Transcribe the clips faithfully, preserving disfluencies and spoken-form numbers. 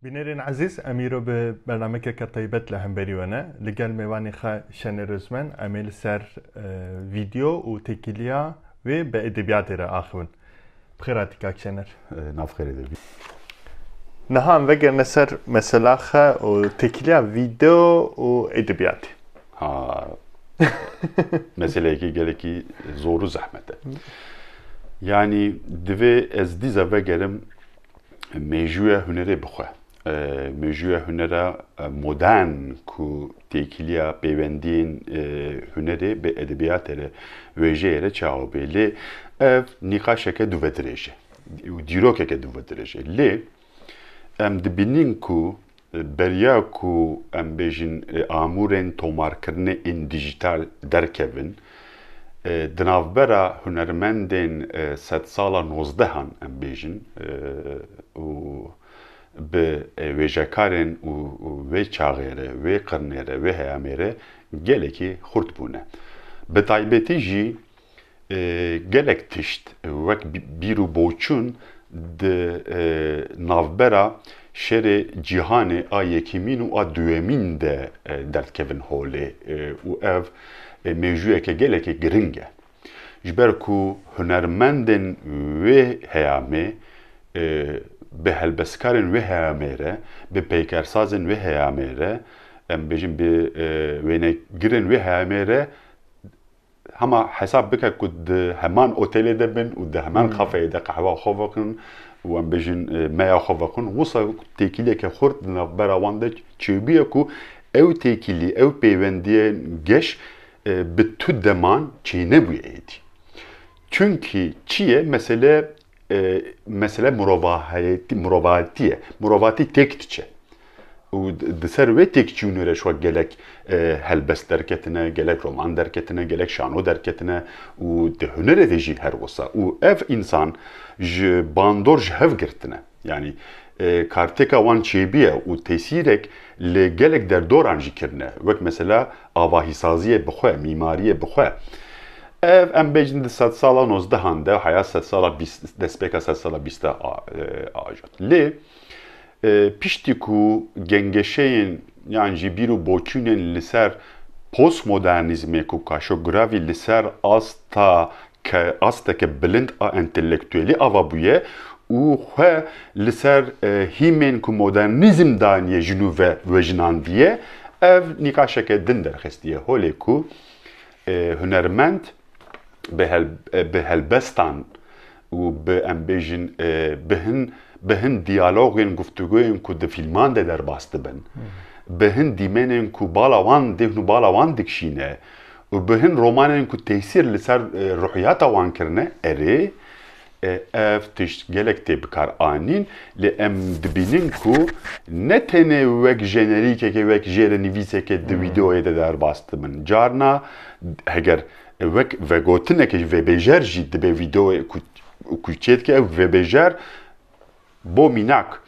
Bînerên ezîz, em îro bi bernamekeke taybet li hemberî we ne. Li gel mêvanê xwe Şener Ozmen, em ê li ser, e, vîdeo û têkiliya wê bi edebiyatê re axivin. Bi xêr hatî kak Şener. E, nav xêrê de bî. Niha em vegerine ser mesela xwe û têkiliya vîdeo û edebiyatê. Ha. Meseleyekî gelekî zor û zehmet e. Yanî divê ez dîza vegerim mêjûya hunerê bi xwe. E, mêjûya hunera, e, modern ku têkiliya pêwendiyên, e, hunerê bi edebiyatê re, wêjeyê re çawa bê. Lê ev nîqaşeke duvedirêj e. Û dîrokeke duvedirêj e. Lê em dibînin ku, e, beriya ku em bêjin, e, amûrên tomarkirinê ên dijîtal derkevin, e, di navbera hunermendên, e, sedsala nozdehan em bêjin, e, û bi, e, wêjekarên û, û wê çaxê re, wê qirnê re, wê heyamê re gelekî xurt bûne. Bi taybetî jî, e, gelek tişt, e, wek bî-, bîr û boçûn di, e, navbera şerê cîhanê a yekemîn û a duyemîn de, e, derdikevin holê, e, û ev, e, mêjûyeke gelekî giring e. Ji ber ku hunermendên wê heyamê, e, bi helbestkarên wê heyamê re, bi peykersazên wê heyamê re, em bêjin bi, e, wênegirên wê heyamê re, hema hesab bike ku di heman otelê de bin û di heman Hmm. kafeyê de qehwa xwe vekin û em bêjin, e, meya xwe vekin, wisa têkiliyeke xurt di navbera wan de çêbûye ku ew têkilî, ew pêwendiyên geş, e, bi tu deman çênebûye êdî. Çunkî çi ye? Mesele, e, mesele mirovahayetî, mirovatî ye. Mirovatî têk diçe. Û di, di ser wê têkçûnê re şwa gelek, e, helbest derketine, gelek roman derketine, gelek şano derketine û di hunerê de jî her wisa. Û ev însan ji bandor ji hev girtine. Yanî, e, kartêka wan çêbûye û tesîrek li gelek derdoran jî kirine. Wek mesela avahîsaziyê bi xwe, mîmariyê bi xwe. Ev em bêjin di sedsala nozdehan de, heya sedsala bîst, destpêka sedsala bîst de a-, e, ajot. Lê, e, piştî ku gengeşeyên yan jî bîr û boçûnên li ser postmodernîzmê ku kaşogravî li ser asta ke-, asteke bilind a entelektuelî ava bûye û xwe li ser, e, hîmên ku modernîzm daniye ji nû ve vejinandiye, ev nîqaşeke din derxistiye holê ku, e, hunermend bi hel-, e, bi helbestan û bi, em bêjin, e, bi hin, bi hin diyalogên, guftûgoyên ku di fîlman de derbas dibin, Hmm. bi hin dîmenên ku bala wan, dêhn û bala wan dikişîne û bi hin romanên ku tesîr li ser, e, ruhiyata wan kirine, erê, e, ev tişt gelek tê bikar anîn, lê em dibînin ku ne tenê wek jenerîkeke, wek jêrenivîseke di Hmm. vîdeoyê de derbas dibin. Carna heger wek vegotineke ji vêbêjer jî dibe vîdeoyê ku, ku çêdike, ev vêbêjer bo mînak,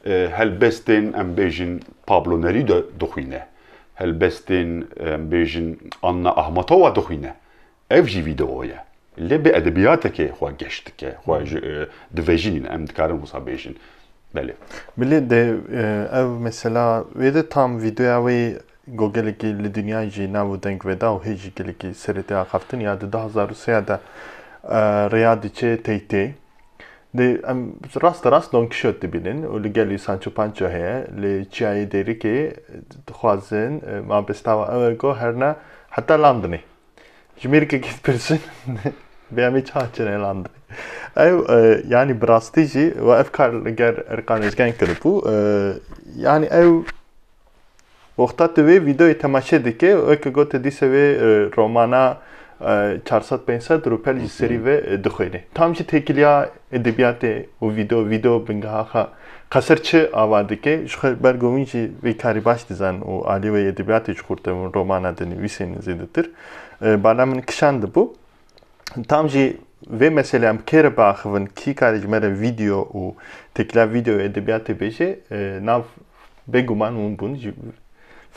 e, helbestên, em bêjin, Pablo Neruda dixwîne. Helbestên, em bêjin, Anna Akhmatova dixwîne. Ev jî vîdeo ye. Lê bi edebiyatekê xwe geş dike. Xwe ji, e, divejînin, em dikarin wisa bêjin. Belê. Bilê de, e, ev mesela wê de tam vîdeoya wê ku gelekî li dinyayê jî nav û deng veda û hê jî gelekî serê tê axaftin ya di du hazar û sê de, e, rêya diçe tey tê. Di, em rast rast Don Kîşot dibînin û li gelî Sancho Pancho heye, li Çiyayê Dêrikê dixwazin, e, mabestawa ew e ku herine heta Londonê. Ji mêrikekî dipirsin, bê em ê çawa çine Londonê. Ew, e, yanî bi rastî jî we ev kar li ger Erkan Ozgen kiribû. E, yanî ew wexta tu vê vîdeoyê temaşe dike, weke gote dîse vê, e, romana, e, çar sed pênc sed rûpel ji serî Hmm. ve, e, dixwêne. Tam jî têkiliya edebiyatê û vîdeo, vîdeo bingeha xwe qeser çi ava dike? Ji xwe ber ku hûn jî vê karî baş dizan û alî wê edebiyatê ji xurte hûn romana dinivîsên zêdetir. E, bala min kişandibû. Tam jî vê meselê em kê re biaxivin, kî karê ji me re vîdeo û têkila vîdeo û edebiyatê bêje, e, nav bêguman hûn bûn ji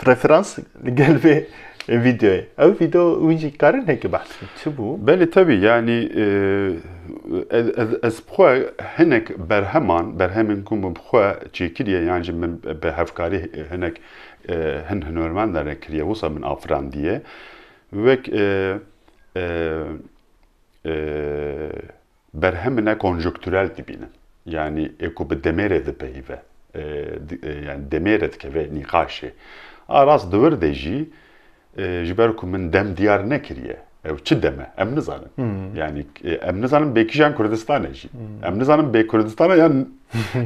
referans li gel vê vîdeoyê. Ew vîdeo hûn jî karin heke behs bikin. Çi bû? Belê, tebî, yanî, e, Ez, ez, ez bi xwe hinek berheman, berhemên ku min bi xwe çêkiriye, yan jî min bi hevkarî hinek, e, hin hunermendan re kiriye, wisa min afirandiye. Wek, e, e, e, berhemine konjonkturel dibînin. Yanî ê ku bi demê re dipeyive, e, di-, e, yani demê re dikeve nîqaşê. A rast di wir de jî, e, ji ber ku min dem diyar nekiriye. Ew çi dem e? Em nizanin. Hmm. Yani, e, em nizanin bê kîjan Kurdistan e jî. Hmm. Em nizanin bê Kurdistan e yan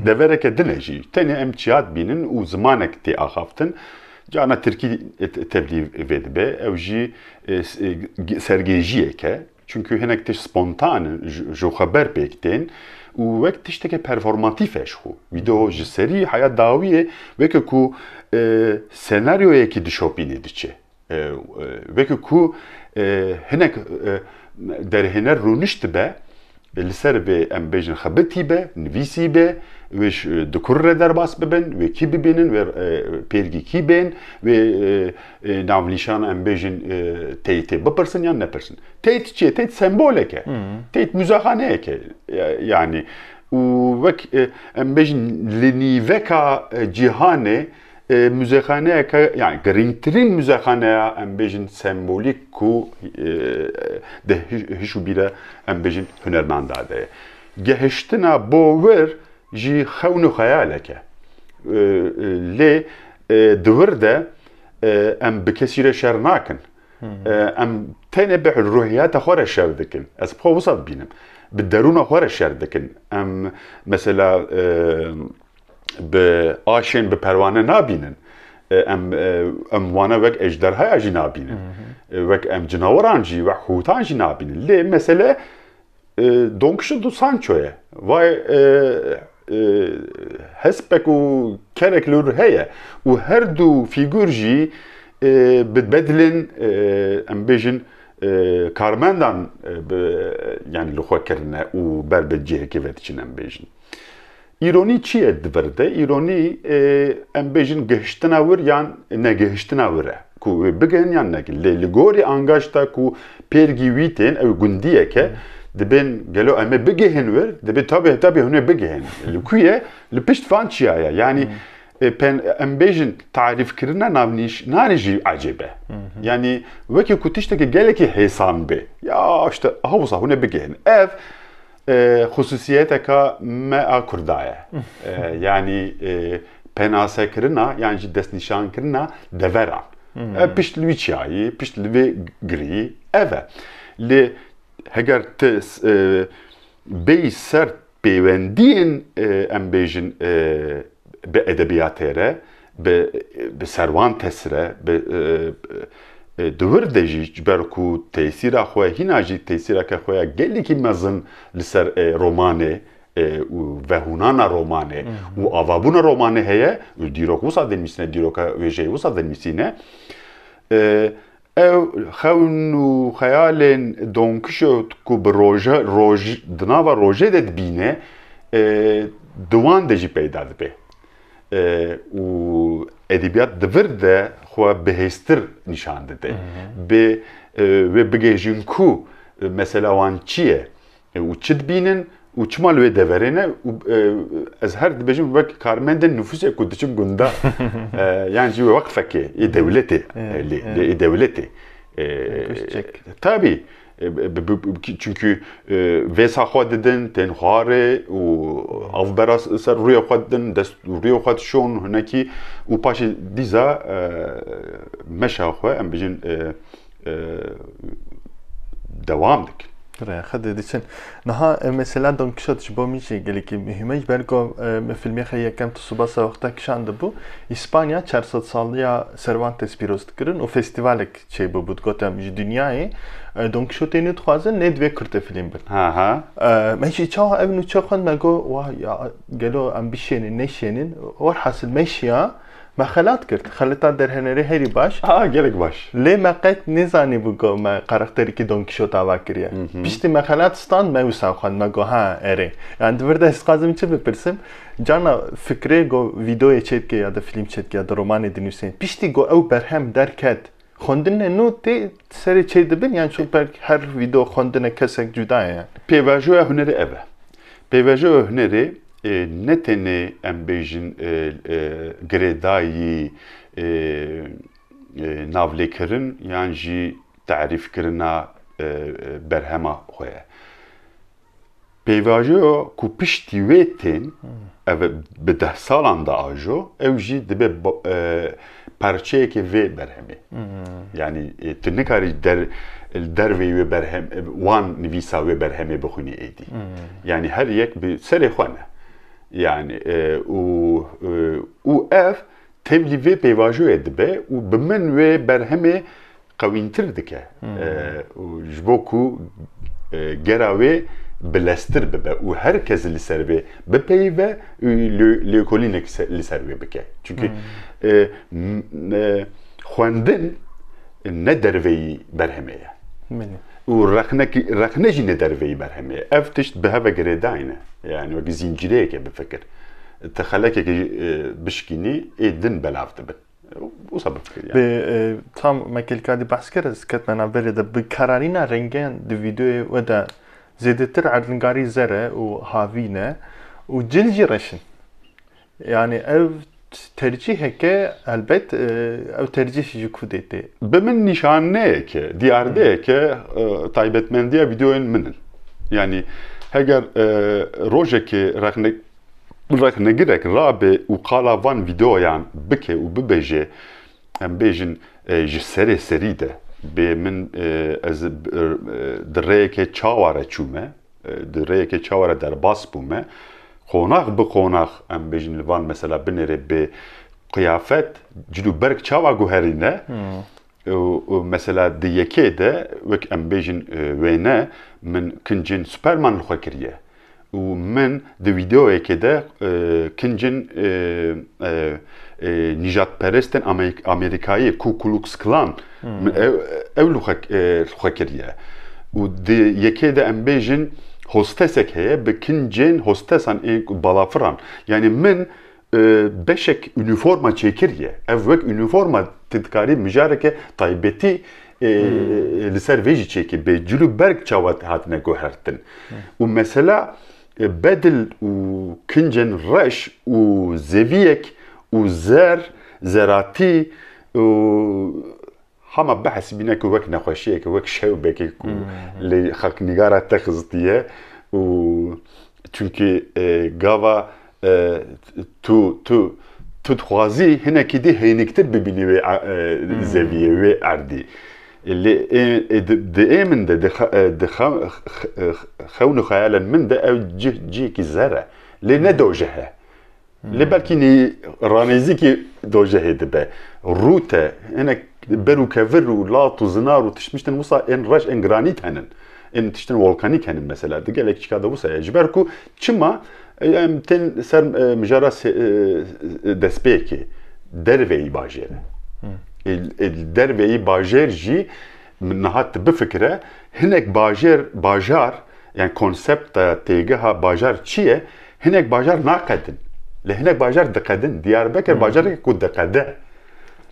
devereke din e jî. Tenê em çiya dibînin û zimanek tê axaftin. Carna Tirkî, e, te-, tevlî vê dibe. Ew jî, e, s-, e, g-, sergêjiyek e. Çunku hinek tişt spontan in, ji, ji xwe ber pêk tên û wek tişteke performatîf e ji xwe. Wî do ji serî heya dawiyê weke ku, e, senaryoyekî dişopînê diçe. E, e, weke ku, e, hinek, e, derhêner rûnişt dibe, li ser vê em bêjin xebitî be, nivîsî be, wê ji, di kur re derbas bibin, wê kî bibînin, wê, e, pêrgî kî bên, wê, e, e, navnîşan em bêjin, e, teytê bipirsin yan nepirsin. Teyt çi ye? Teyt sembolek e. Hmm. Teyt muzexaneyek e. Ya-, yanî û wek, e, em bêjin li nîveka, e, cîhanê, e, muzexaneyeke, yani girîngtirîn muzexaneya em bêjin sembolîk ku, e, di hiş-, hiş û bîre em bêjin hunermenda de ye. Gehiştina bo wir jî xewn û xeyalek e. E, e, lê, e, di wir de, e, em bi kesî re şer nakin. Hmm. E, em tenê bi ruhiyata xwe re şer dikin. Ez bi xwe wisa dibînim. Bi derûna xwe re şer dikin. Em mesela, e, bi aşên bi perwane nabînin. E, em, e, em wana wek ejderhaya jî nabînin. Hı hı. E, wek em cinaweran jî, wek hûtan jî nabînin. Lê mesele, e, Don Quixote û Sancho ye. Vay, e, e, hespek û kerek li wir heye. Û her du fîgur jî, e, bi bedlên, e, em bêjin, e, karmendan, e, bi, yani li xwe kirine û ber bi cihekê ve diçin em bêjin. Îronî çi ye di vir de? Îronî, e, em bêjin gihiştina wir yan negihiştina wir e. Ku wê bigihin yan nekin. Lê li gorî angaşta ku pêrgî wî tên, ew gundiyek e, dibên gelo em ê bigihin wir, dibê tabi, tabi hûn ê bigihin. Li ku ye? Li pişt van çiya ye. Yanî, e, pen-, em bêjin tarîfkirina navnîşanê jî ecêb e. Yanî wekî ku tiştekî gelekî hêsan bê. Ya işte, aha wisa hûn ê bigihin. Ev, e, xusûsiyeteka me a Kurda ye. E, yanî, e, penasekirina, yan jî destnîşankirina deveran. E, pişt li wî çiyayî, pişt li vê girî, ev e. Lê heger ti, e, bêyî ser peywendiyên, e, em bêjin, e, bi edebiyatê re, bi, bi Serwantesî re, bi, e, e, di wir de jî, ji ber ku tesîra xwe, hîna jî tesîreke xwe ya gelekî mezin li ser, e, romanê, e, û vehûnana romanê û avabûna romanê heye, û dîrok wisa dinivîsîne, dîroka wêjeyê wisa dinivîsîne. E, Ew xewn û xeyalên Don Quixote ku bi roje, roj, di nava rojê de dibîne, e, di wan de jî peyda dibe. E, û edebiyat di vir de xwe bihêztir nîşan dide. Hı hı. Bê, e, wê bigihêjin ku, e, mesela wan çi ye? E, û çi dibînin û çima li wê deverê ne? Û, e, ez her dibêjim wek karmendên nifûsê ku diçin gunda, e, yan jî weqfekê, ê dewletê, e, lê, lê ê dewletê. E, tabî, e, bi, bi, bi, çünkü, e, vêsa xwe didin, tên xwarê û av bera ser rûyê xwe didin, dest rûyê xwe dişon, hinekî û paşê dîza, e, meşa xwe, em bijin, e, e, dewam dikin. Rêya xwe dê diçin. Niha, e, mesela Don Quixote ji bo min jî gelekî muhîm e, ji ber ku, e, min filmê xwe yekem Tu Sibasa Wexta kişandibû, Îspanya çar sed saliya Cervantes pîroz dikirin û festîvalek çêbûbû, digotin em ji dinyayê, e, Don Quixote nû dixwazin nê divê kurtefilm bin. Ha, ha. E, me jî çawa ev nûçe xwend me got, "Wah ya, gelo em bişênin, neşênin?" Werhasil me şiya, me xelat kir. Xeleta derhenerê herî baş. A, gelek baş. Lê me qet nêzanîbû ku me karakterekî Don Quixote ava kiriye. Hı hı. Piştî me xelat stand, me wisa xwend, me got, "Ha, erê." Yani di vir de ez dixwazim çi bipirsim? Carna fikrê ku vîdeoyê çêdike ya da fîlm çêdike ya da romanê dinûsên. Piştî ku ew berhem derket, Xwendine nû tê serê çê dibin, yan çû belk her vîdeo xwendine kesek cuda ye yani. Pêvajoya hunerê ev e. Pêvajoya hunerê e, ne tenê em bêjin e, e, girêdayî e, e, navlêkirin yan jî tarîfkirina e, e, berhema xwe ye. Pêvajoya ku piştî wê tên, ev bi deh salan de ajo, ew jî dibe ba- e, parçeyekê vê berhemê. Yani e, tu nikarî der, derveyî wê berhem, wan nivîsa wê berhemê bixwînî êdî. Yani her yek bi serê xwe ne. Yani e, û e, û ev tevlî vê pêvajoyê dibe û bi min wê berhemê qewîntir dike. E, û ji bo ku e, gera wê bileztir bibe û her kes li ser vê bipeyive û lê- lêkolînek se- li ser wê bike. Çünkü e, m- e, xwendin ne derveyî berhemê ye. Belê. Û rexnek- rexne jî ne derveyî berhemê ye. Ev tişt bi heve girêdayî ne. Yani wekî zincireyeke bifikir. Ti xelekekî e, bişkînî ê din belav dibin. Wisa bifikir yani. Bi e, tam me kelkadî behs kir, ez ketme navberê de bi kararîna rengen di vîdeoyê we de zêdetir erdingarî zer e û havî ne û cil jî reş in. Yani ev tercîheke helbet e, ev tercîh ji ku dê tê. Bi min nîşaneyeke, diyardeyeke e, taybetmendiya vîdeoyên min in. Yani heger e, rojekê rexne- rexnegirek rabe û qala van vîdeoyan bike û bibêje, em bêjin e, ji serê serî de bê min e, ez e, di rêyeke çawa re çûme, e, di rêyeke çawa re derbas bûme, qonax bi qonax em bêjin li van mesela binêrê bi qiyafet, cil û berg çawa guherîne, û, û mesela di yekê de wek em bêjin e, wêne min kincên Superman li xwe kiriye. Û min di vîdeoyekê de e, kincên e, e, e, nîjadperestên Amer- Amerîkayê, Ku Klux Klan, min ew, ew li xwe, e, li xwe kiriye. Û di yekê de em bêjin hostesek heye bi kincên hostesan ên ku balafiran. Yani min e, beşek uniforma çêkiriye. Ev wek uniforma tu dikarî mijareke taybetî e, e, li ser vê jî çêkî bê cil û berg çawa hatine guhertin. Û mesela e, bedil û kincên reş û zeviyek û zer, zeratî û hema bihesibîne ku wek nexweşiyeke, wek şewbekê ku li xelknîgara te xistiye û çünkü e, gava e, tu tu tu dixwazî hinekî dî hêniktir bibînî wê e, zeviyê, wê erdî. Lê e, e, di, di ê min de, di, xe- e, di xe- xe- xewn û xeyalên min de ew cih, cihekî zer e. Lê ne dojeh e. Lê belkî nî ranêzîkî dojehê dibe. Rût e, hinek ber û kevir û lat û zinar û tişt miştin wisa ên reş ên giranî tenin. Ên tiştin volkanîk henin mesela. Di gelek çika de wisa ye. Ji ber ku çima e, em tên ser e, mijara se- e, destpêkê derveyî bajêr e. E, e, derveyî bajêr jî niha tu bifikire hinek bajêr, bajar, yani konsepta têgeha bajar çi ye? Hinek bajar naqedin. Lê hinek bajar diqedin. Diyarbekir bajareke ku diqede.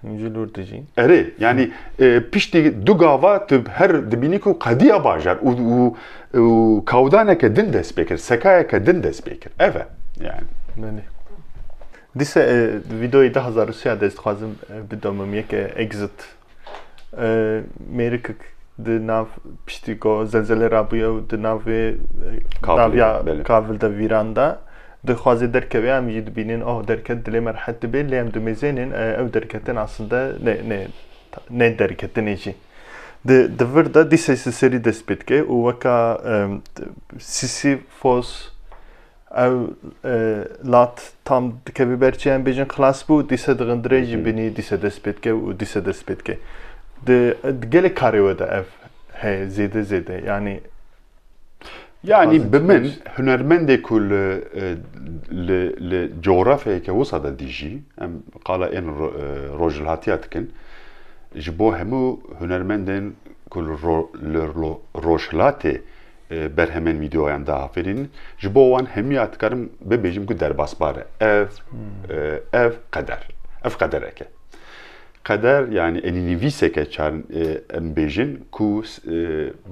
Ji lûr dijî. Erê, yani e, piştî du gava tu her dibînî ku qediya bajar û, û, û kawdaneke din dest pê kir, sekayeke din dest pê kir. Ev e yani. Belê. Dîse e, vîdeoyê du hazar û sê de ez dixwazim e, bidomim yeke exit. E, mêrikek di nav piştî ku zelzele rabûye û di nav vê e, Kavlê, daviya belê. kavil de vîran da. Dixwaze derkeve, em jî dibînin, oh derket, dilê me rehet dibe, lê em dimêzênin, e, ew derketin aslında ne, ne, ne derketinê jî. Di, di vir de dîse serî dest pê dike û weka, em, Sisyphos ew, e, lat tam dikeve ber çi em bêjin xilas bû, dîse dixindire jî binî, dîse dest pê dike û dîse dest pê dike. Di, di gelek karê we de ev heye zêde zêde. Yani Yani Fazla bi min çıkmış. hunermendê ku li, e, li, li coğrafyayeke wisa de dijî, em qala ên ro- e, rojhilatiya dikin, ji bo hemû hunermendên ku li ro- li ro- rojhilatê e, berhemên vîdeoyan diafirînin, ji bo wan hemiya dikarim bibêjim ku derbasbar e. Ev, e, ev qeder. Ev qedereke. qeder, yanî enînivîseke çar, e, em bêjin ku, e,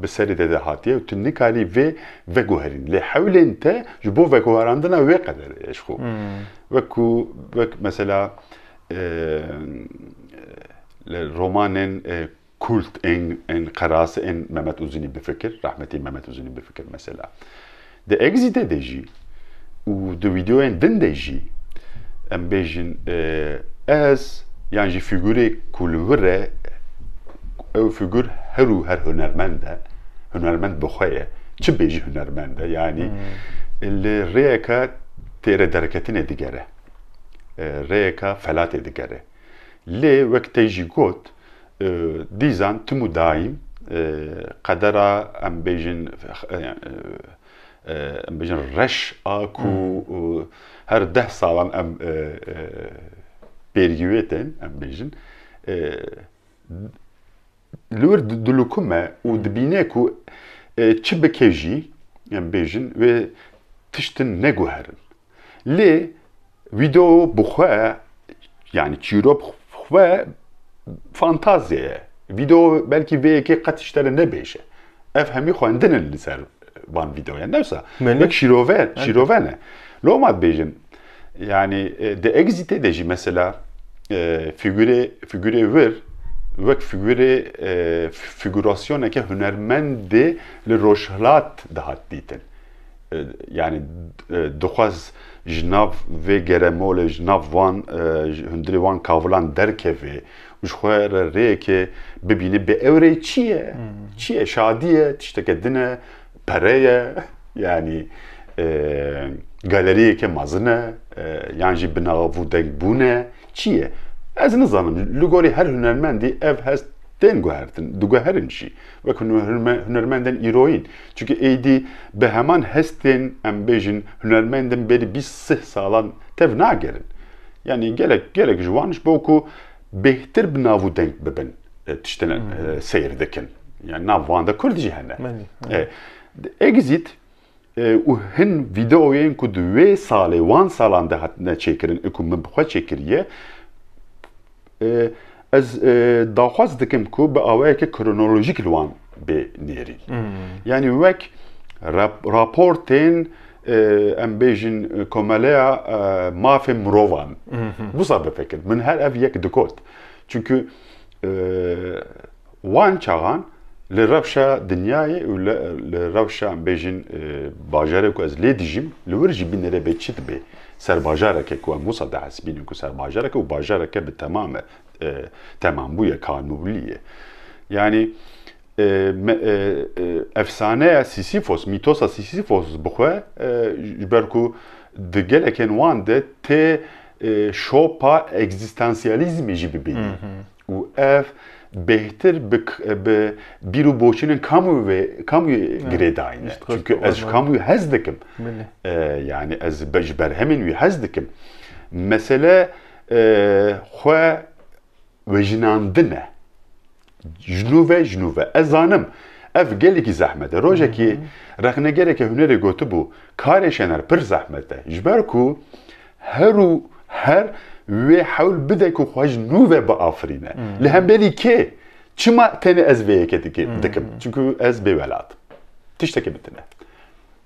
bi serê te de hatiye û tu nikarî vê veguherîn. Lê hewlên te ji bo veguherandina wê qederê ye ji xwe. Hmm. Wek ku, wek mesela, e, li romanên, e, kult ên, ên qerase ên Mehmet Uzunî bifikir, rahmetî Mehmet Uzunî bifikir mesela. Di Exîtê de jî û di vîdeoyên din de jî em bêjin, e, ez yan jî fîgurê ku li wir e, ew fîgur her û her hunermend e, hunermend bi xwe ye, çi bê jî hunermend e, yanî Hmm. li rêyeka têre derketinê digere, e, rêyeka felatê digere. Lê wek te jî got, e, dîzan tim û daîm, e, qedera em bêjin, e, e, em bêjin reş a ku, Hmm. e, her deh salan em, e, e, pêrgî wê tên, em bêjin, e, li wir di-, dilukume û Hmm. dibîne ku, e, çi bike jî, em bêjin, wê tiştin neguherin. Lê vîdeo bi xwe, yanî çîrok bi xwe fantazya ye. Vîdeo belkî vê yekê qet ji te re nebêje. Ev hemî xwendin in li ser van vîdeoyan. Ne wisa? Belê. Wek şîrove, Elbet. şîrove ne. Loma dibêjin, yanî, e, di Exîtê de jî mesela, e, fîgurê, fîgurê wir wek fîgurê, e, fîgurasyoneke hunermendê li rojhilat dihat dîtin. E, yanî, e, dixwaz ji nav vê geremolê, ji nav van, e, ji hundirê wan kavilan derkeve û ji xwe re rêyekê bibîne, bê ew rê çi ye? Hmm. Çi ye? Şadî ye, tişteke din e, pere ye, yanî, e, galeriyeke mezin e, e, yan jî bi nav û deng bûne, çi ye? Ez nizanim. Li gorî her hunermendî ev hest tên guhertin, diguherin jî. Wek hunu-, hunerme-, hunermendên îroyîn. Çunke êdî bi heman hestên, em bêjin, hunermendên berî bîst sih salan tev nagerin. Yanî gelek, gelek ji wan ji bo ku bêhtir bi nav û deng bibin, e, tiştine, Hmm. e, seyr dikin. Yanî nav wan de Kurd jî hene. Belê, E, belê. Exît, e, û hin vîdeoyên ku di wê salê, wan salan de hatine çêkirin, ê ku min bi xwe çêkiriye, e, ez, e, daxwaz dikim ku bi awayeke kronolojîk li wan bê nêrîn. Hmm. Yanî wek rap-, raportên, e, em bêjin, e, Komeleya, e, Mafê Mirovan. Mhm. Wisa bifikirin. Min her ev yek digot. Çunku, e, wan çaxan li rewşa dinyayê û li, li rewşa, em bêjin, e, bajarê ku ez lê dijîm, li wir jî bînere bê çi dibe. Ser bajareke ku em wisa dihesibînin ku ser bajareke û bajareke bi temam e, e, temambûye, kamilbûye. Yanî, e, me-, e, e, efsaneya Sîsîfos, mîtosa Sîsîfos bi xwe, e, ji ber ku di gelekên wan de tê, e, şopa egzîstansiyalîzmê jî bibînî. Mhm. Û ev bêhtir bi k-, bi bîr û boçûnên kamû ve, kamû Evet. girêdayî ne. Çunku ez ji kamû hez dikim. Belê. E, yanî ez be-, ji berhemên wî hez dikim. Mesele, e, xwe wejinandin e. Ji nû ve, ji nû ve. Ez zanim, ev gelekî zehmet e. Rojekî Hı hı. rexnegereke hunerê gotibû, karê şener pir zehmet e. Ji ber ku her û her wê hewl bide ku xwe ji nû ve biafirîne. Hı. Li hemberî kê? Çima tenê ez vê yekê dike-, Hı. dikim? Çunku ez bêwelat im. Tiştekî min tune.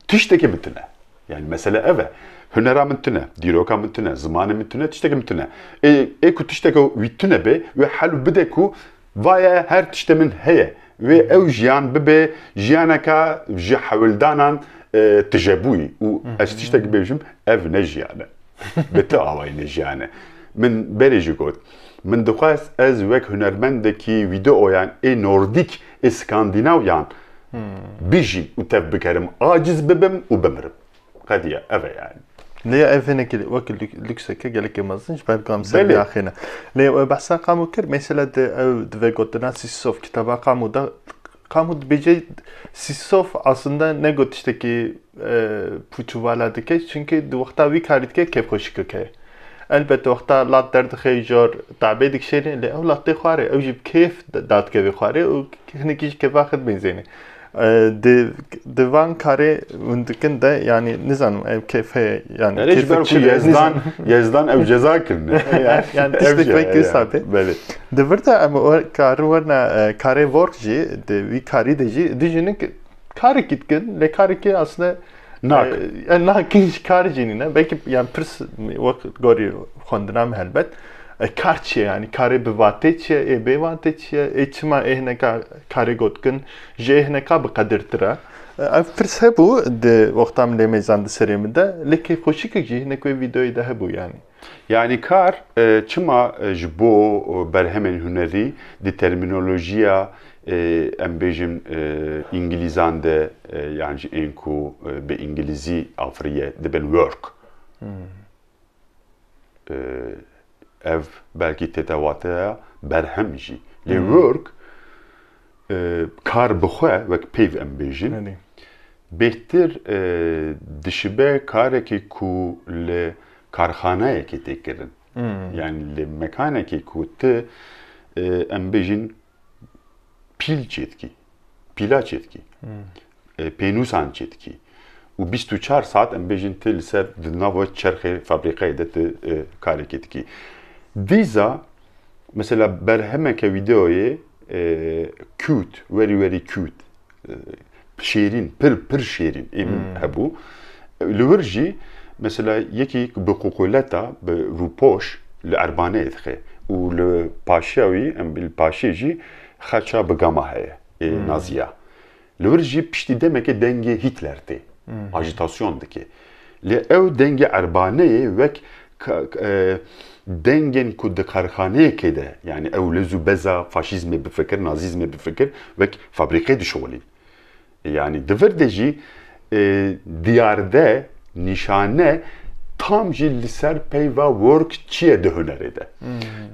Tiştekî min tune. Yani mesele ev e. Hunera min tune, dîroka min tune, zimanê min tune, tiştekî min tune. Ê, ê ku tişteke wî tune be, wê hel bide ku vaye her tiştê min heye. Wê ew jiyan bibe jiyaneka ji hewldanan, e, tijebûyî. Û ez tiştekî bêjim, ev ne jiyan e. Bi ti awayî ne jiyan e. Min berê jî got. Min dixwest ez wek hunermendekî vîdeoyan ê nordîk, ê skandînavyan bijîm û tev bikerim, aciz bibim û bimirim. Qediya ev e yani. Lê ev hinekî wekî lük-, lükseke gelekê mezin ji ber ku em ser Belê. vê axêne. Lê we behsa Qamû kir, mesela di ew di vegotina Sîsof, kitaba Qamû de, Qamû dibêje Sîsof aslında ne got tiştekî, e, pûç û vala dike, çunke di wexta wî karî dike kêfxweşî dike. Elbet wexta lat derdixe jor tabê dikişêne, lê ew latê xwarê, ew jî bi kêf dadikeve xwarê û hinekî jî kêfa xwe dibênzêne. E, di, di van karê hûn dikin de, yanî nizanim ev kêf heye, yanî Erê ji ber kêfek ku çi be, Yezdan, nizanim. Yezdan ew ceza kirine. Yani tiştek wek wisa bê. Belê. Di vir de em o karî werna, e, karê work jî, di wî karî de jî, di jinik karekî dikin, lê karekî aslında Nak. E, yani nakin ji kar jî nîne. Belkî yani pirs wek gorî xwendina me helbet. E, kar çi ye yani? Karê bi vatê çi ye? Ê bê vatê çi ye? Ê çima ê hineka karê gotkin? Ji ê hineka bi qedirtir e? E, ev pirs hebû di wexta min lê mêzan di serê min de. Lê kêfxweşîkek jî hinek wê vîdeoyê de hebû yani. Yani kar e, çima e, ji bo e, berhemên hunerî di termînolojiya e, em bêjin e, îngilîzan de e, yan jî ên ku e, bi îngilîzî afiriye dibin work. E, ev belkî tête wateya berhem jî. Lê work e, kar bi xwe wek peyv em bêjin. Belê. Bêhtir e, dişibe karekî ku li karxaneyekê tê kirin. Hmm. Yani li mekanekê ku tu e, em bêjin pîl çêdikî, pîla çêdikî, e, pênûsan çêdikî û bîst û çar saet em bêjin tu li ser di nava çerxê fabrîkayê de tu e, karekê dikî. Dîza mesela berhemeke vîdeoyê e, cute, very very cute, e, şêrîn, pir pir şêrîn ê min hebû. Li wir jî mesela yekî bi qoqoleta, bi rûpoş li erbaneyê dixe û li paşiya wî, em li paşê jî xeça bi gama heye, ê naziya. Li wir jî piştî demeke dengê Hitler tê. Ajitasyon dike. Lê ew dengê erbaneyê wek ka- e, dengên ku di karxaneyekê de, yani ew lez û beza faşîzmê bifikir, nazîzmê bifikir, wek fabrîkê dişixulîn. Yani di vir de jî e, diyarde, nîşane tam jî li ser peyva work çi ye di hunerê de.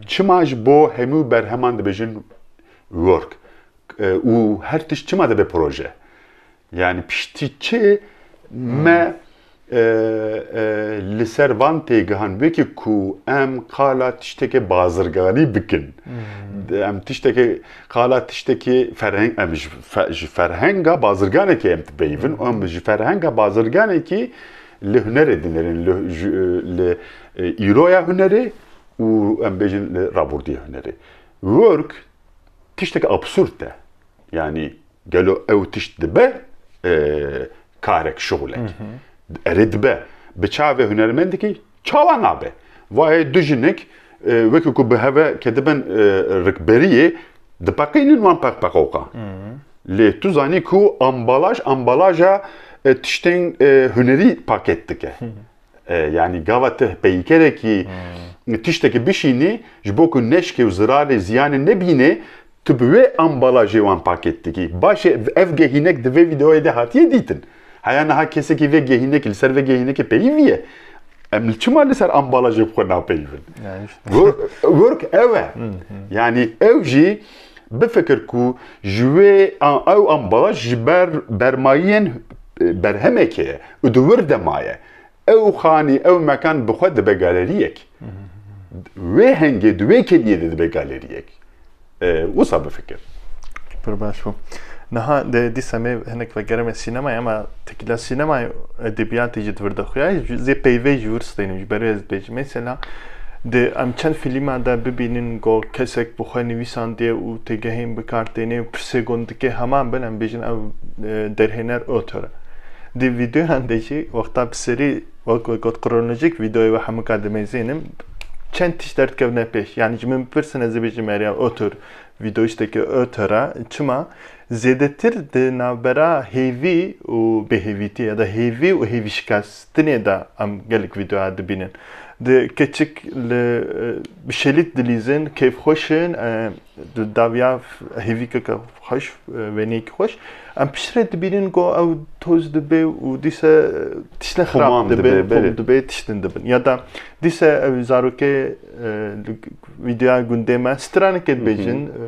Çima ji bo hemû berheman dibêjin work e, û her tişt çima dibe proje? Yani piştî çi me e, e, li ser van têgihan wekî ku em qala tiştekê bazirganî bikin. Em tiştekê qala tiştekî ferheng, em ji, fe, ji ferhenga bazirganekê em dipeyivin, em ji ferhenga bazirganekî li hunerê dinêrin, li, ji, li e, îroya hunerê û em bêjin li rabortiya hunerê. Work tiştek absurd e. Yani gelo ew tişt dibe e, karek, şixulek. Erê dibe. Bi çavê hunermendekî çawa nabe? Vayê du jinik e, wekî ku bi heve kedibin e, rikberiyê dipeqînin wan peqpeqoqan. Lê tu zanî ku ambalaj, ambalaja e, tiştên e, hunerî paket dike. E, yani gava tu peykerekî tiştekî bişînî, ji bo ku neşke û zirarê ziyanê nebîne, tu bi wê ambalajê wan paket dikî. Baş e, ev gehînek di vê vîdeoyê de hatiye dîtin. Heya niha kesekî vê gehînekî, li ser vê gehînekê peyivî ye. Em li çima li ser ambalajê bi xwe napeyivin? Yani işte. Work, work ew e. Yani ew jî bifikir ku ji wê a- ew ambalaj ji ber bermayiyên e, berhemekê ye û di wir de maye. Ew xanî, ew mekan bi xwe dibe galeriyek. Wê hengê di wê keniyê de dibe galeriyek. E, wisa bifikir. Pir baş bû. Niha de dîsa me hinek vegerime sînemayê, ama tekîla sînemayê, edebiyatê jî di vir de xuya. Zê peyvê ji wir steynim, ji ber wê ez dibêjim. Mesela, di em çend fîlma de bibînin ku kesek bi xwe nivîsandiye û têgehên bi kar têne û pirsê gon dike heman bin, em bêjin ev e, derhêner autor e. Di vîdeoyan de jî wexta bi serî wek we got kronolojîk vîdeoyê we hemûka dimêzînim, çend tişt derdikevne pêş. Yani ji min bipirsin, ez ê bêjim, eriya autor, vîdeo tiştekî autor e. Çima? Zêdetir di navbera hêvî û bêhêvîtî ya da hêvî û hêvîşikestinê de em gelek vîdeoya dibînin. Di keçik li, e, bi şelît dilîzin, kêfxweş in, e, Di dawiya hêvîkeke xweş, wêneyekî xweş. Em piştre dibînin ku ew toz dibe û dîse tiştine xirab dibe, xum dibe, tiştin dibin. Ya da dîse ew zarokê, e, li vîdeoya gundê me straneke dibêjin, e,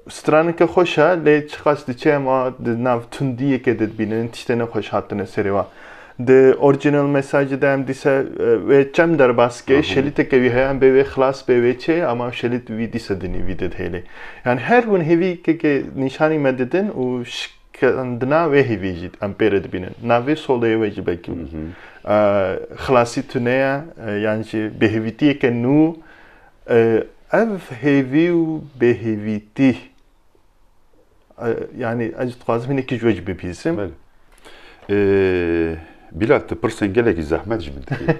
straneke xweş e, lê çiqas diçe em a di nav tundiyeke de dibînin, tiştê nexweş hatine serê wan. Di original mesajê de em dîsa, e, wê çem derbas ke, şelîteke wî heye, em bê wê xilas bê wê çê, ama şelît wî dîsa dinî wî didihêlê. Yani her hûn hêvî ke, ke nîşanî me didin û şikandina wê hêvî jî em pê re dibînin. Navê soleyê we jî belkî, e, xilasî tune ye, e, yan jî bêhêvîtiyeke nû, e, ev hêvî û bêhêvîtî E, yani ez dixwazim hinekî ji we jî bibihîzim. Belê. Ee, Bilal, tu pirsên gelekî zehmet ji min dikî.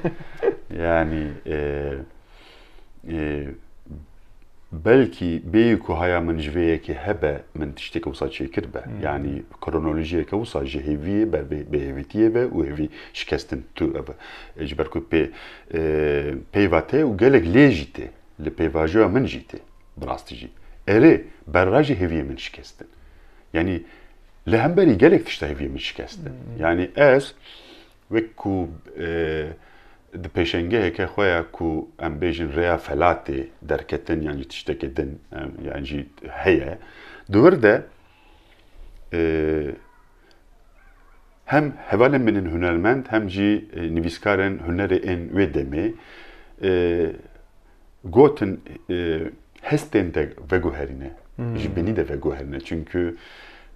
Yani, e, e, belkî bêyî ku haya min ji vê yekê hebe, min tişteke wisa çêkir be. Hmm. Yani kronolojiyeke wisa ji hêviyê ber bê, bêhêvîtiyê be û hêvî şikestin tu ev. E, ji ber ku pê, e, peyva te û gelek lê jî tê. Li pêvajoya min jî tê. Bi rastî jî. Erê, berra jî hêviyê min şikestin. Yani li hemberî gelek tişta hêviyê min şikestin. Hmm. Yani ez wek ku, e, di pêşengeheke xwe ya ku em bêjin rêya felatê derketin yan jî tiştekê din, em, yan jî heye. Di wir de, e, hem hevalên min ên hunermend hem jî, e, nivîskarên hunerê ên wê demê, e, gotin, e, hestên te veguherîne, Hmm. ji binî de veguherîne. Çünkü,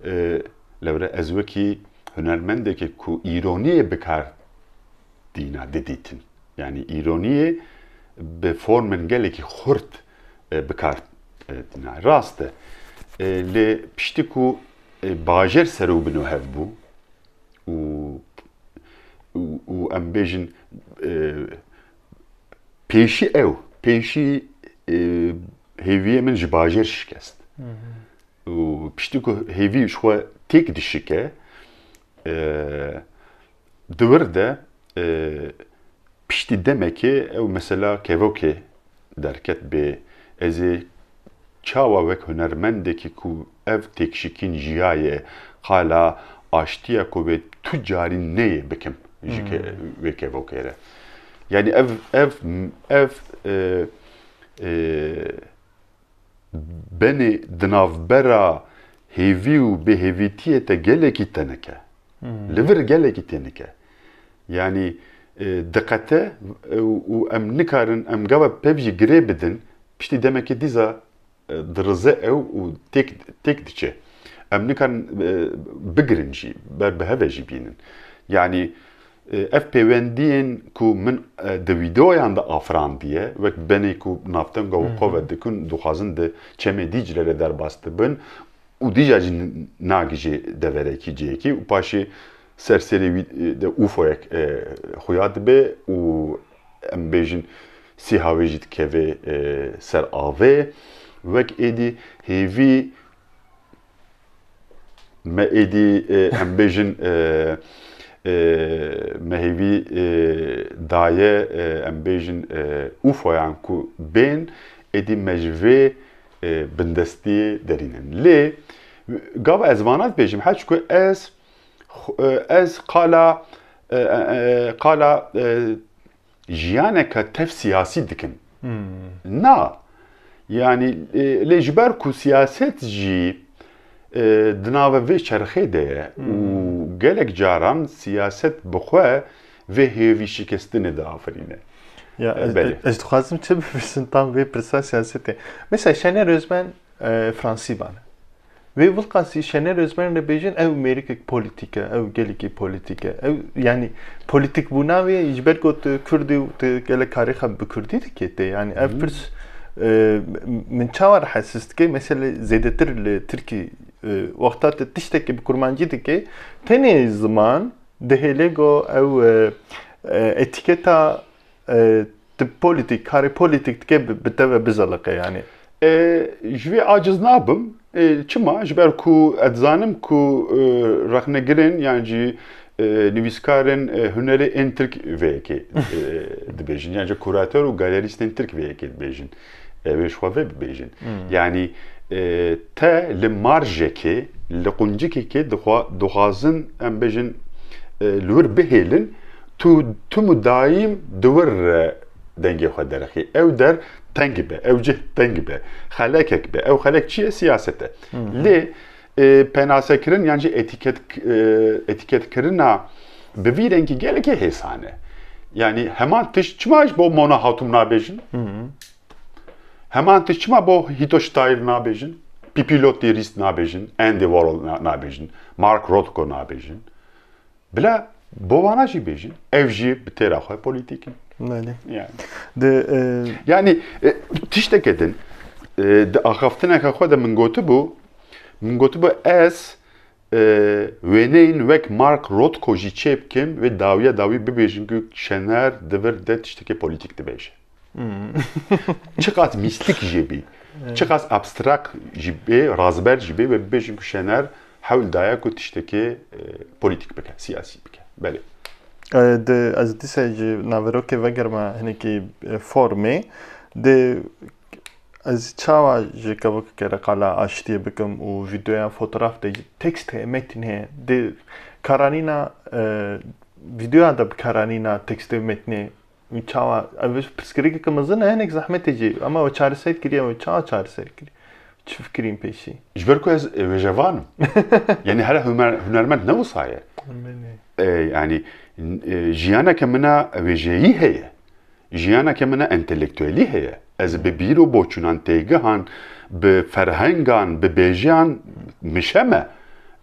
e, lewre ez wekî hunermendekê ku îroniyê bi kar dîna didîtin. Yani îroniyê bi formên gelekî xurt, e, bi kar, e, dîna. Rast e. E, lê piştî ku, e, bajêr ser û bino hev bû û, û, û em bêjin, e, pêşî ew, pêşî, e, hêviyê min ji bajêr şikest. Hı hı. Û piştî ku hêvî ji xwe têk dişike, e, di wir de, e, piştî demekê ew mesela kevokê derket bê. Ez ê çawa wek hunermendekî ku ev têkşikîn jiyaye, qala aştiya ku bê tu carî neyê bikim ji ke-, Hmm. wê kevokê re. Yani ev, ev, ev, e, e, benê di navbera hêvî û bêhêvîtiyê te gelekî tenik e. Hmm. Li vir gelekî tenik e. Yani, e, diqete, e, û, û em nikarin, em gava pevjî girê bidin, piştî demekê dîza, e, dirize ew û têk, têk diçe. Em nikarin, e, bigirin jî, ber bi hev e jî bînin. Yani, e, ev pêwendiyên ku min, e, di vîdeoyan de afirandiye, wek benê ku navtenga Hı hı. Wekove dikin, dixwazin di Çemê Dîcle de derbas dibin û dîca jî n-, nagihîje deverekî cihekî û paşê ser serê wî, e, de ûfoyek, e, xuya dibe û em bêjin sîha wê jî dikeve, e, ser avê. Wek êdî hêvî me êdî, e, em bêjin, e, e, me hêvî, e, daye, e, em bêjin, e, ûfoyan ku bên, êdî me ji vê, e, bindestiyê derînin. Lê gava ez vana dibêjim, her çiku ez, xu-, e, ez qala, e, e, e, qala, e, jiyaneke tev siyasî dikim. Hmm. Na. Yani, e, lê ji ber ku siyaset jî, e, di nava vê çerxê de ye û Hmm. gelek caran siyaset bi xwe vê hêvî şikestinê diafirîne. Ya, E, ez, belê. ez dixwazim çi bipirsim tam vê pirsa siyasetê. Mesela Şener Özmen, e, Fransî bane. Wê wilqasî Şener Özmen re bêjin, ew mêrikek polîtîk e, ew gelekî polîtîk e. Ew, yani, polîtîkbûna wê ji ber ku tu Kurd î û tu gelek karê xwe bi Kurdî dikê tê. Yani, ev Hmm. pirs, e, min çawa rehetsiz dike? Mesele zêdetir li Tirkî, e, wexta tu tiştekî bi Kurmancî dikê, tenê ziman dihêle ku ew, e, e, etîketa, e, tu polîtîk, karê polîtîk dike bi, bi te ve bizeliqe yani. E, ji vê aciz nabim. E, çima? Ji ber ku ez dizanim ku, e, rexnegirên yan jî, e, nivîskarên, e, hunerê ên Tirk vê yekê, e, dibêjin. Yan jî kurator û galerîstên Tirk vê yekê dibêjin. E, wê ji xwe vê bibêjin. Hmm. Yani, e, te li marjekê, li quncikekê dixwa-, dixwazin, em bêjin, e, li wir bihêlin, tu tim û dayîm di wir re dengê xwe derxî. Ew der teng be, ew cih teng be, xelekek be. Ew xelek çi ye? Siyaset e. Hı hı. Lê, e, penasekirin yan jî etîket, e, etîketkirina, Bi vî rengî gelekî hêsan e. Yanî heman tişt çima ji bo Mona Hatum nabêjin? Heman tişt çima bo Hito Steyr nabêjin? Pipi Lottirist nabêjin? Andy Warhol na- nabêjin? Mark Rothko nabêjin? Bila bo vana jî bêjin. Ev jî bi têra xwe polîtîk in. Belê. Yani. De, e, Yani e, tişteke din e, di axaftineke xwe de min gotibû, min gotibû ez e, wêneyên wek Mark Rothko jî çêbikim wê dawiya dawî bibêjin ku Şener di vir de tiştekê polîtîk dibêje. Çiqas mîstik jî bî, çiqas abstrakt jî bê, razber jî bê, wê bibêjin ku Şener hewl daye ku tiştekê e, polîtîk bike, siyasî bike. Belê. E, di, ez dîsa ji naverokê vegerime hinekî e, formê. Di, ez çawa ji kevokê re qala aştiyê bikim û vîdeoya fotograf de tekst heye, metîn heye. Di karanîna e, vîdeoya de bi karanîna tekstê û metnê çawa, ev pirsgirêkeke mezin e, hinek zehmetê jî, ama we çareser kiriye, we çawa çareser kiriye? Çi fikirîn pêşî? Ji ber ku ez e, wêjevan im. Yani here huner, hunermend ne wisa ye. Hunermendê. E, yani e, jiyaneke min a wêjeyî heye. Jiyaneke min a entelektuelî heye. Ez bi bîr û boçûnan, têgihan, bi ferhengan, bi bêjeyan mişe me.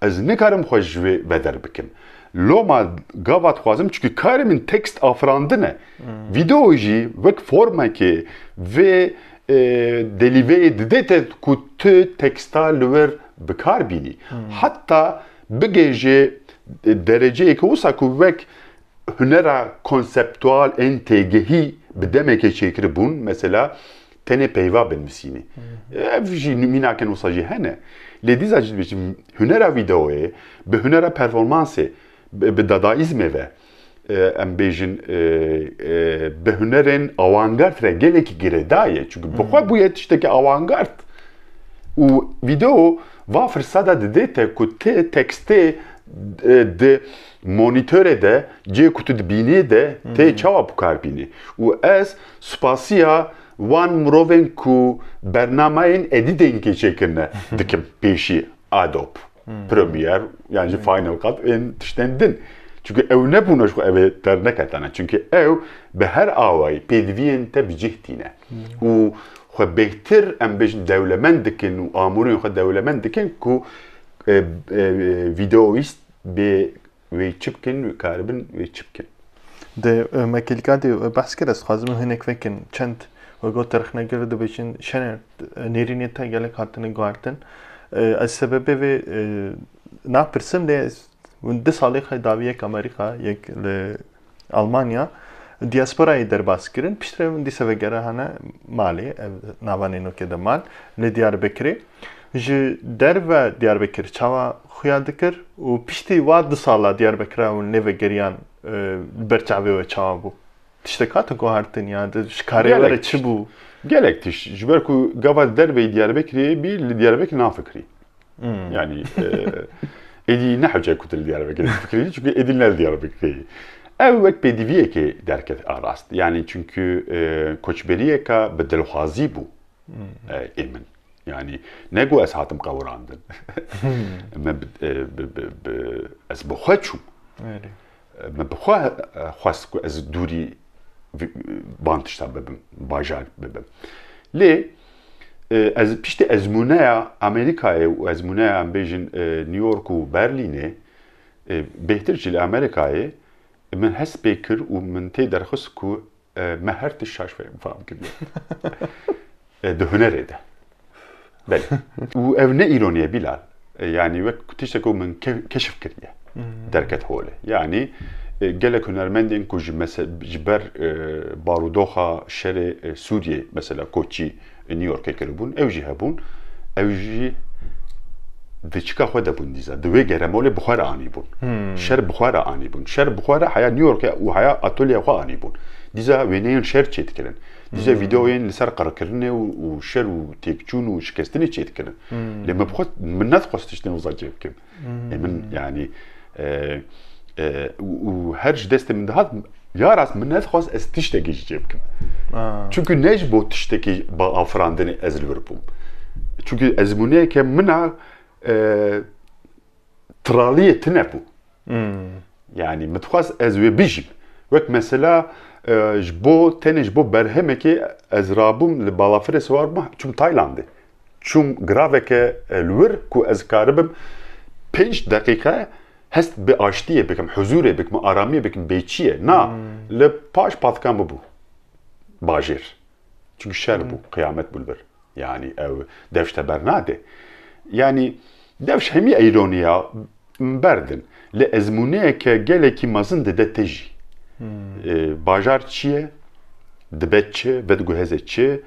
Ez nikarim xwe ji vê veder bikim. Loma gava dixwazim, çunku karê min tekst afirandin e. Vîdeo jî wek formekê vê e, delîveyê dide te ku tu teksta li wir bi kar bînî. Heta bigêje dereceyeke wisa ku wek hunera konseptual ên têgihî bi demekê çêkiribûn, mesela tenê peyva binivîsînî. Ev jî mînakên wisa jî hene. Lê dîsa jî dibêjim, hunera vîdeoyê bi hunera performansê, bi, bi dadaîzmê ve, e, em bêjin, e, e, bi hunerên avantgard re gelekî girêdayî ye. Çunku bi xwe bûye tiştekî avantgard. Û vîdeo va firseta dide te ku tê tekstê, e, di monîtorê de, cihê ku tu dibînî de, tê çawa bikar bînî. Û ez spasiya wan mirovên ku bernameyên edîtênkê çêkirine dikim pêşî. Adobe Premiere, yan jî Final Cut, ên tiştên din. Çunku ew nebûne ji xwe ev ê derneketane. Çunku ew bi her awayî pêdiviyên te bi cih tîne. Û xwe bêhtir, em bêjin, dewlemend dikin û amûrên xwe dewlemend dikin ku, e, e, vîdeoyîst bê wê çi bikin, karibin wê çi bikin. Di, e, me kêlika dê, e, behs kir, ez dixwazim hinek vekin çend, we got, rexnegir dibêjin, Şener, e, nêrînê te gelek hatine guhertin. E, ez sebebê vê, e, napirsim, lê ez, hûn du salê xwe dawî yek Amerîka, yek li Almanya, diasporayê derbas kirin, piştre hûn dîsa vegerihane malê, ev nava nênokê de mal, li Diyarbekirê. Ji derve Diyarbekir çawa xuya dikir û piştî wa du sala Diyarbekira hûn lê vegeriyan, e, li ber çavê we çawa bû? Tiştek hate guhertin ya, di, ji karê we re Gelek çi tişt. bû? Gelek tişt. Ji ber ku gava derveyî Diyarbekirê bî, li Diyarbekir nafikirî. Hmm. Yani, e, êdî ne hewce ku tu li Diyarbekirê bifikirî, çünkü êdî ne li Diyarbekirê. Ev wek pêdiviyekê derket a rast. Yani çünkü, e, koçberiyeka bi dilxwazî bû, e, ê min. Yani ne ku ez hatim qewirandin. Me bi, e, bi, bi, bi, ez bi xwe çûm. Erê. Me bi xwe, e, xwest ku ez dûrî vi-, van tişta bibim, bajar bibim. Lê, e, ez piştî ezmûneya Amerîkayê û ezmûneya, em bêjin, e, New York û Berlînê, e, bêhtir jî li Amerîkayê, min hest pê kir û min tê derxist ku, e, me her tişt şaş fê-, fam kiriye. E, di hunerê de. Belê. Û ev ne îroniye Bilal. E, yani wek tiştek ku min ke-, keşif kiriye. Hmm. Derket holê. Yani, e, gelek hunermendên ku ji mese-, ji ber, e, barudoxa şerê, e, Sûriyê, mesela koçî, e, New Yorkê kiribûn, ew jî hebûn. Ew jî di çika xwe de bûn dîza. Di wê geremolê bi xwe re anîbûn. Hmm. Şer bi xwe re anîbûn. Şer bi xwe re heya New Yorkê û heya atolyeya xwe anîbûn. Dîza wêneyên şer çêdikirin. Dîza Hmm. vîdeoyên li ser qirkirinê û, û şer û têkçûn û şikestinê çêdikirin. Hmm. Lê min bi xwe, min nedixwest tiştên wisa çêbikim. Hmm. Ê min, yani, e, e, û, û her ji destê min dihat, ya rast min nedixwest ez tiştekî jî çêbikim. Ah. Çünkü ne ji bo tiştekî ba afirandinê ez li vir bûm. Çünkü ezmûneyeke min a, e, traliyê tune bû. Hmm. Yanî min dixwest ez wê bijîm. Wek mesela, e, ji bo, tenê ji bo berhemekê ez rabûm li balafirê siwar bûm, çûm Taylandê. Çûm giraveke, e, li wir ku ez karibim pênc deqîqe hest bi aştiyê bikim, huzûrê bikim, aramiyê bikim, bê çi ye. Na, li paş patikan bibû bajêr. Çimkî şer bû, qiyamet bû li vir. Yanî ew dev ji te bernade. Yanî dev ji hemî eyroniya berdin. Lê ezmûneyeke gelekî mezin dide te jî. E, bajar çi ye? Dibe çi? Vediguheze çi?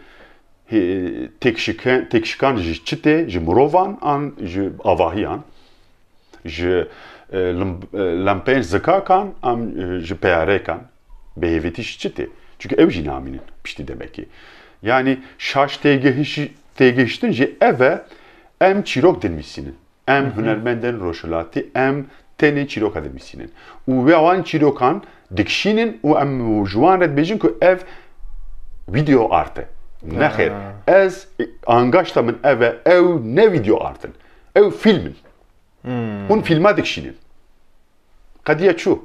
Hê, têkşikan, têkşikan ji çi tê? Ji mirovan an ji avahiyan? Ji, e, lim-, e, lempeyên zikakan an, e, ji peyarêkan? Bi hêvîtî ji çi tê? Çunke ew jî namînin piştî demekê. Yanî şaş têgihişî-, têgihiştin jî ev e, em çîrok dinivîsînin. Em Hı hı. hunermendên rojhilatî, em tenê çîroka dinivîsînin. Û wê wan çîrokan dikişînin û em ji wan re dibêjin ku ev video art e. Nexêr. Ha. Ez, angaşta min ev e, ew ne video art in. Ew fîlm in. Hmm. Hûn fîlma dikişînin. Qediya çû.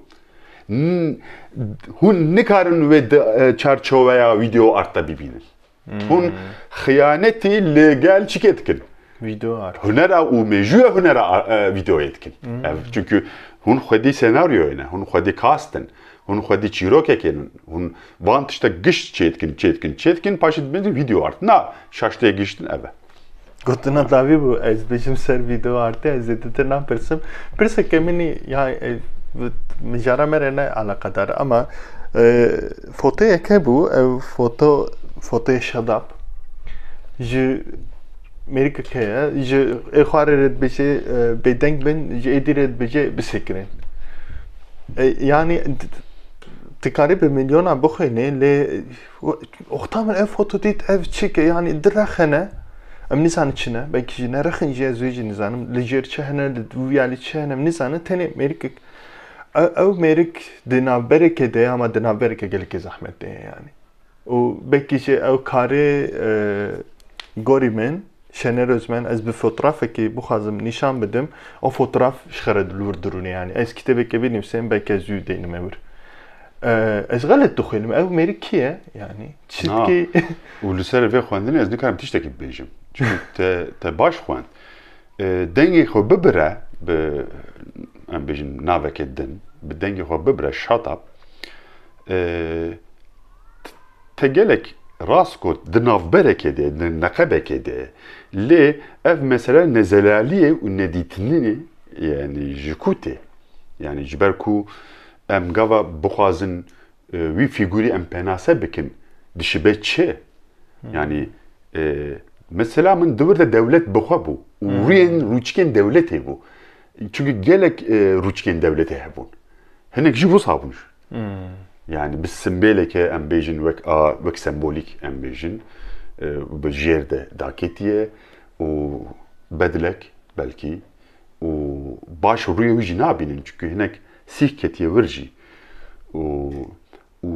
N-, hûn nikarin wê di, e, çarçoveya video art de bibînin. Hmm. Hûn xiyanetî li gel çikê dikin? Video art. Hunera û mêjûya hunera, e, videoyê dikin. Hmm. Ev, çünkü hûn xwedî senaryoyê ne, hûn xwedî cast in, hûn xwedî çîrokekê ne, hûn van tiştek gişt çêdikin, çêdikin, çêdikin, paşê dibêjin video art. Na, şaş têgihiştin ev e. Gotina dawî bû, ez bêjim ser video artê, ez zêdetir napirsim. Pirseke min î, ya, e, mijara me re ne eleqedar, ama, e, fotoyeke bû, ev foto, fotoyê Şedap. Ji mêrikek heye, ji ê xwarê re dibêje, e, bêdeng bin, ji êdî re dibêje bisekirin. E, yanî, d-, d-, dikarî bi milyona bixwînî, lê, e, oxta min ev foto dît, ev çi ke, yanî, direxene, em nizanin çi ne, belkî jî nerexin jî, ez wê jî nizanim, li jêr çi hene, li wîya li çi hene, em nizanin, tenê mêrikek, ew, ew mêrik di navberekê de ye, ama di navbereke gelekê zehmet de ye, yanî. Û belkî jî ew karê, e, gorî min, Şener Özmen, ez bi fotoğrafekî bixwazim nîşan bidim, o fotoğraf ji xwe re li wir dirûne, yanî. Ez kitêbeke binivîsim, belkî ez zû deynim vir. E, ez xelet dixwînim, ew mêrik kî ye, yanî? Na. Çitkî. Û li ser vê xwendinê ez nikarim tiştekî bibêjim. Çünkü te, te baş xwend. E, dengê xwe bibire, bi, em bêjin naveke din, bi dengê xwe bibire, shut up. E, Te gelek rast got, di navberekê de, di neqebekê de, lê ev mesele nezelaliyê û nedîtinî, yanî ji ku tê? Yanî ji ber ku em gava bixwazin, e, wî fîgurî em penase bikin, dişibe çi? Yanî, e, mesela min di wir de dewlet bi xwe bû û rûyên rûçikên dewletê bû. Çünkü gelek, e, rûçikên dewletê hebûn. Hinek jî wisa bûn. Hmm. Yani bi simbêleke em bêjin wek a, wek sembolîk em bêjin, e, bi jêr de daketiye û bedilek belkî û baş rûyê wî jî nabînin, çünkü hinek sîh ketiye wir jî. Û, û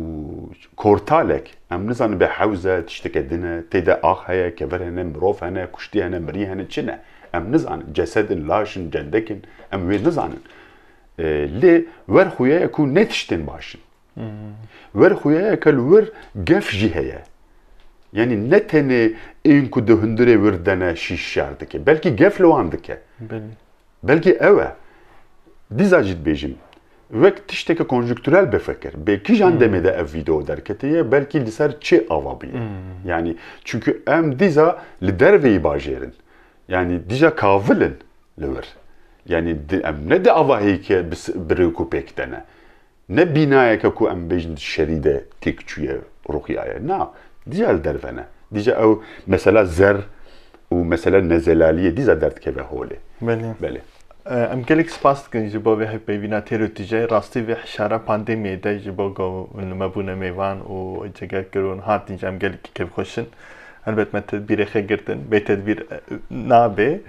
kortalek, em nizanin bê hewze, tişteke din e, tê de ax heye, kever hene, mirov hene, kuştî hene, mirî hene, çi ne? Em nizanin. Cesedin, laşin, cendekin, em wê nizanin. E, lê wer xuya ye ku ne tiştên baş in. Hmm. Wer xuya ye ke li wir gef jî heye. Yanî ne tenê ên ku di hundirê wir de ne şîş şar dike. Belkî gef li wan dike. Belê. Belkî ew e. Dîza jî dibêjim. Wek tişteke konjunktürel bifekir. Bê kîjan Hmm. demê de ev vîdeo derketiye, belkî li ser çi ava bûye. Hmm. Yanî, çünkü em dîza li derveyî bajêr in. Yanî dîza kavil in li wir. Yanî di, em ne di avahiyeke bis-, bi rêk û pêk de ne. Ne bînayeke ku em bêjin di şerî de têk çûye, ruxiyaye. Na, dîsa li derve ne. Dîsa ew mesela zer û mesela nezelaliyê dîsa derdikeve holê. Belê. Belê. E, em gelek spas dikin ji bo vê hevpeyvîna têr û tîjê. Rastî vê hişara pandemiyê de ji bo ku hûn li me bûne mêvan û cegerkirûn hatin jî em gelekî kêfxweş in. Helbet me tedbîrê xwe girtin. Bê tedbîr, e, nabe.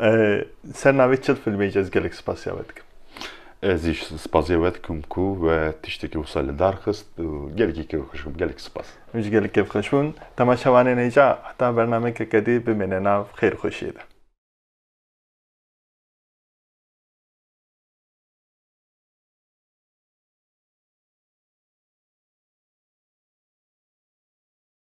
E, ser navê Çil Filmê jî ez gelek spasiya we dikim. Ez jî spasiya we dikim ku we tiştekî wisa li dar xist û gelekî kêfxweş bûm. Gelek spas. Min jî gelek kêfxweş bûn. Temaşevanên hêja, heta bernameyeke dî bimêne nav xêr û xweşiyê de.